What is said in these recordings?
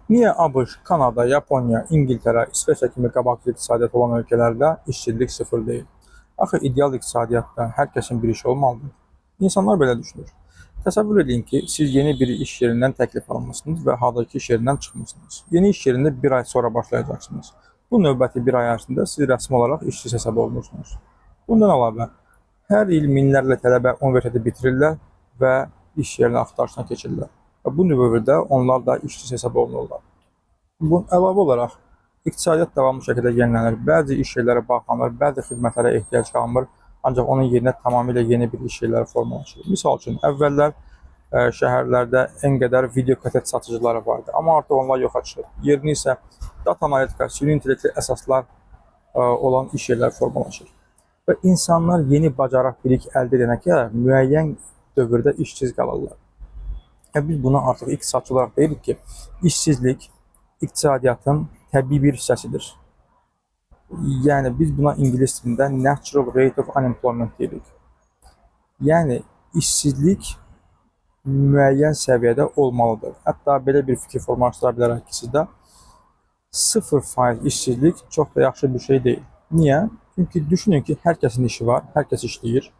Niyə ABŞ, Kanada, Yaponiya, İngiltərə, İsveçrə kimi qabaqcıl iqtisadiyyat olan ölkələrdə işsizlik sıfır deyil? Axı ideal iqtisadiyyatda hər kəsin bir işi olmalıdır. İnsanlar belə düşünür. Təsəvvür edin ki, siz yeni bir iş yerindən təklif almısınız və hazırki iş yerindən çıxmısınız. Yeni iş yerində bir ay sonra başlayacaqsınız. Bu növbəti bir ay ərzində siz rəsmi olaraq işsiz hesab olunursunuz. Bundan əlavə, hər il minlərlə tələbə universiteti bitirirlər və iş yerinin axtarışına keçirlər. Və bu növbədə onlar da işsiz hesab olunurlar. Bu əlavə olaraq iqtisadiyyat davamlı şəkildə yenilənir. Bəzi iş yerləri bağlanır, bəzi xidmətlərə ehtiyac qalmır, ancaq onun yerinə tamamilə yeni bir iş yerləri formalaşır. Misal üçün, əvvəllər şəhərlərdə en qədər video kaset satıcıları vardı, amma artıq onlar yoxa çıxıb. Yerini isə data analitika, süni intellektli əsaslar olan iş yerləri formalaşır. Və insanlar yeni bacarıq, bilik əldə edənə qədər müəyyən dövrdə işsiz qalırlar. Və biz buna artıq iqtisadçı olaraq deyirik ki, işsizlik iqtisadiyyatın təbii bir hissəsidir. Yəni biz buna ingilis dilində natural rate of unemployment deyirik. Yəni işsizlik müəyyən səviyyədə olmalıdır. Hətta belə bir fikir formalaşdıra bilərək ki, sizdə 0% işsizlik çox da yaxşı bir şey deyil. Niyə? Çünki düşünün ki, hər kəsin işi var, hər kəs işləyir.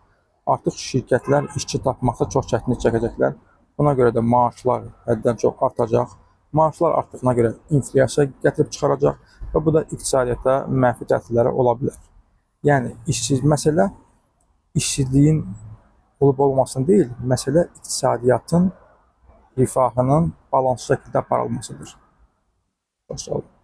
Artıq şirkətlər işçi tapmaqda çox çətinlik çəkəcəklər. Buna görə də maaşlar həddən çox artacaq. Maaşlar artdığına görə inflyasiya gətirib çıxaracaq və bu da iqtisadiyyata mənfi təsirləri ola bilər. Yəni işsiz məsələ işsizliyin olub olmasını deyil, məsələ iqtisadiyyatın rifahının balanslı şəkildə aparılmasıdır. Çox sağ olun.